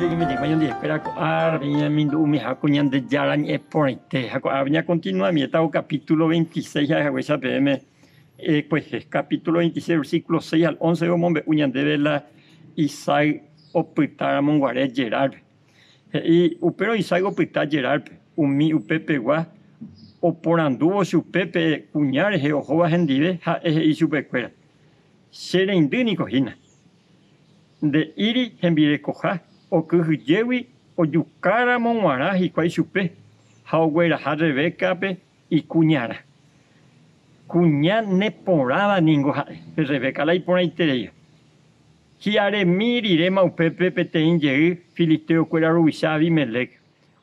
Jajeimejey ñandivekuéra ko árape ñamindu'umiha ko Ñandejára ñe'ẽ porãite. Ha ko árape ñakontinuamiéta ko capítulo 26 ha'e haguéicha peẽme kuehe. Capítulo 26 versículo 6 al 11 omombe'u ñandéve la Isaac opytáramo guare Gerárpe. He'i, Upérõ Isaac opyta Gerárpe, umi upepegua oporandúvo chupe pe kuña rehe ohóva hendive, ha'e he'i chupekuéra, Che reindy niko hína. Nde'íri hembirekoha okyhyjégui ojukáramo g̃uarã hikuái chupe ha ogueraha Rebécape ikuñarã. Kuña neporãva ningo ha'e, pe Rebeca la iporãitereíva. Hi'aremi riréma upépe peteĩ jey filisteo-kuéra ruvicha Abimelec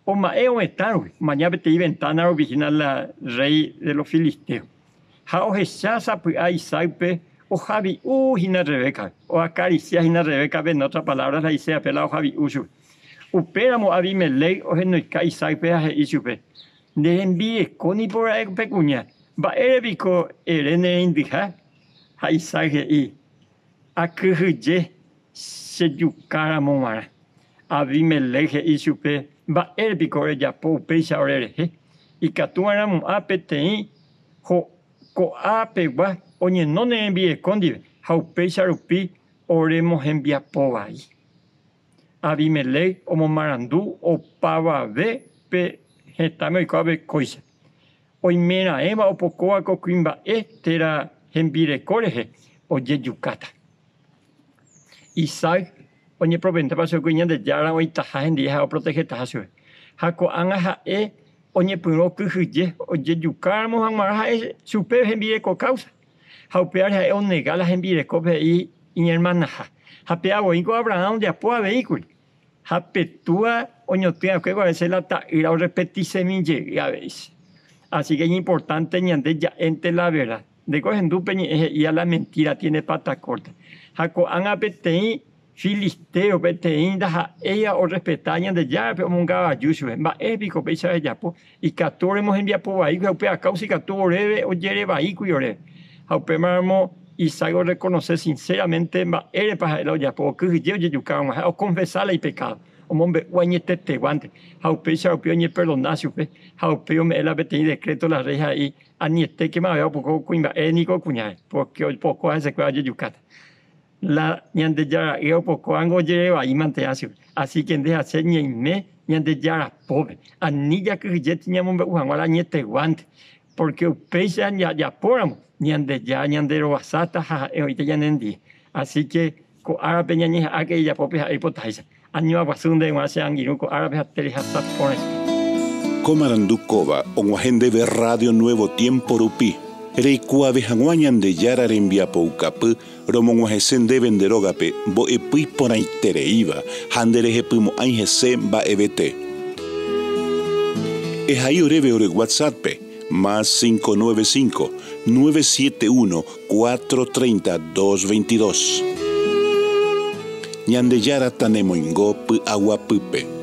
oma'ẽ ovetã rupi, omaña peteĩ ventána rupi hína la rréi de los filisteos. Ha ohecha sapy'a Isaácpe ohavi'u hína Rebécape, oakarisia hína Rebécape, en otras palabras la he'isévape la ohavi'u chupe. Upéramo Abimelec ohenoika Isaácpe ha he'i chupe, Nde rembireko nipo ra'e pe kuña, mba'ére piko ere ne reindyha? Ha Isaac he'i, Akyhyje che juka ramo g̃uarã. Abimelec he'i chupe, Mba'ére piko rejapo upéicha ore rehe? Ikatu va'erãmo'ã peteĩ ko'a pegua oñeno ne rembireko ndive ha upéicha rupi ore mohembiapo vai. Abimelec omomarandu opavave pe hetãme oikóvape kóicha, Oimeraẽva opokóva ko kuimba'e térã hembireko rehe ojejukáta. Isaac oñepropentápa chugui Ñandejára oĩtaha hendive ha oprotehetaha chupe. Ha ko'ág̃a ha'e oñepyrũ okyhyje ojejukáramo hag̃uarã ha'e chupe hembireko káusa. Ha upévare ha'e onega la hembirekópe he'i iñermanaha. Ha péva voíngo Abrahán ojapo avei kuri. Ha pe túa oñotỹ va'ekue guare la ta'ýra orrepetisemi jey avei. Así ke iñimportánte ñande ja'énte la verda. Ndéko ehendu pe ñe'ẽ he'íva la mentíra tiene pata kórta. Ha ko'ág̃a peteĩ Filistéo, peteĩ ndaha'éiva orrespeta Ñandejárape omongavaju chupe. Mba'e piko péicha rejapo? Ikatu oremohembiapo vaígui ha upéva káusa ikatu oréve ojere vaíkuri oréve. Ha upémaramo Isaac orrekonose sinséramente mba'érepa ha'e la ojapo, okyhyje ojejuka hag̃ua ha okonfesa la ipekádo, omombe'u añeteteguánte. Ha upéicha rupi oñeperdona chupe ha upéi ome'ẽ la peteĩ dekréto la rréi ha he'i, Anietékema avei opoko kuimba'e niko kuñáre, pórke opoko hesekuéra ojejukáta. La Ñandejára Ra'y opokóvango ojere vai mante chupe. Así ke nde ha che ñaime Ñandejára pópe. Ani jakyhyjéti ñamombe'u hag̃ua la añeteguánte, pórke upéicha jajapóramo, Ñandejára ñanderovasáta ha ha'e oĩta ñanendie. Así ke ko árape ñañeha'ãke jajapo pe ha'e oipotaháicha. Añuaguasu nde g̃uarã che angirũ ko árape ha terehasa porãite. Ko marandu kóva og̃uahẽ ndéve Radio Nuevo Tiempo rupi, reikuaave hag̃ua Ñandejára rembiapoukapy romog̃uahẽse ndéve nde rógape mbo'epy iporãitereíva ha nderehepymo'ãi hese mba'evete. Ehai oréve ore WhatsApp-pe, más 595 971 430 222. Ñandejára tanemoingo py'aguapýpe.